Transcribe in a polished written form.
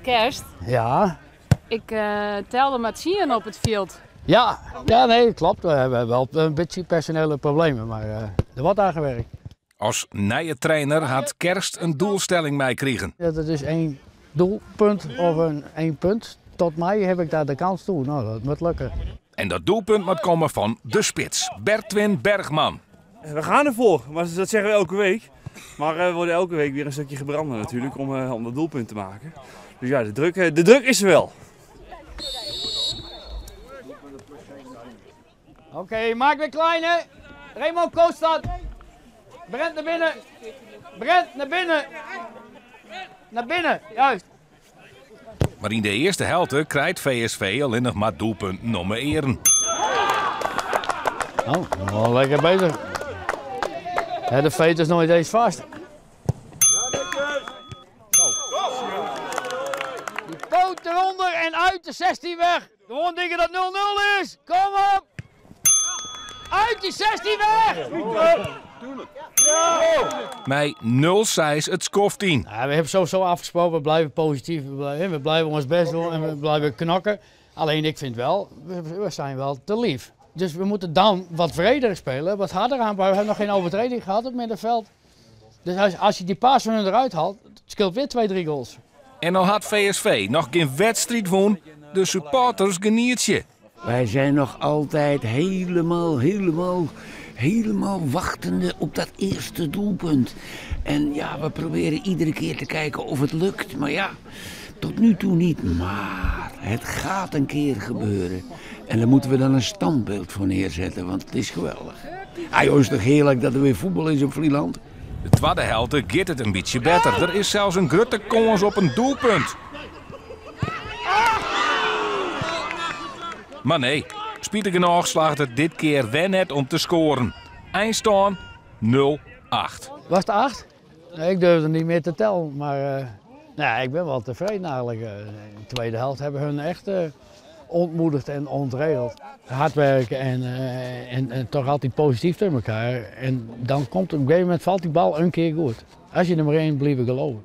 Kerst. Ja. Ik telde mar tsien op it fjild. Ja, ja nee, klopt. We hebben wel een beetje personele problemen, maar er wordt aan gewerkt. As nije trainer hat Kerst in doelstelling meikrigen. Dat is één doelpunt of een één punt. Tot mei heb ik daar de kans toe. Nou, dat moet lukken. En dat doelpunt moat komme fan de spits, Bertwin Bergman. We gaan ervoor, maar dat zeggen we elke week. Maar we worden elke week weer een stukje gebranden natuurlijk om dat doelpunt te maken. Dus ja, de druk is er wel. Oké, okay, maak weer klein hè. Raymond Koopstad. Brent naar binnen. Brent naar binnen. Naar binnen, juist. Mar yn de earste helte krijt VSV allinnich mar doelpunten om 'e earen. Oh, wel lekker bezig. Ja, de veet is nooit eens vast. Die poot eronder en uit de 16 weg. Gewoon denken dat 0-0 is. Kom op. Uit die 16 weg. Mei 0-6 it skoft yn. Ja, we hebben sowieso afgesproken, we blijven positief, we blijven ons best doen en we blijven knokken. Alleen ik vind wel, we zijn wel te lief. Dus we moeten dan wat wreder spelen, wat harder aan. We hebben nog geen overtreding gehad op het middenveld. Dus als je die paas van hun eruit haalt, het scheelt weer 2, 3 goals. En al hat VSV noch gjin wedstriid wûn, de supporters genietsje. Wij zijn nog altijd helemaal, helemaal, helemaal wachtende op dat eerste doelpunt. En ja, we proberen iedere keer te kijken of het lukt. Maar ja, tot nu toe niet. Maar het gaat een keer gebeuren. En daar moeten we dan een standbeeld voor neerzetten, want het is geweldig. Ah joh, is toch heerlijk dat er weer voetbal is op Vlieland? De tweede helft gaat het een beetje beter. Er is zelfs een grote kans op een doelpunt. Maar nee, spitich genôch slagget it dit kear wer net om te skoaren. Einstân 0-8. Was het 8? Nee, ik durfde niet meer te tellen, maar ik ben wel tevreden eigenlijk. In de tweede helft hebben hun echt ontmoedigd en ontregeld. Hard werken en toch altijd positief tegen elkaar. En dan komt op een gegeven moment valt die bal een keer goed. Als je er maar één blijft geloven.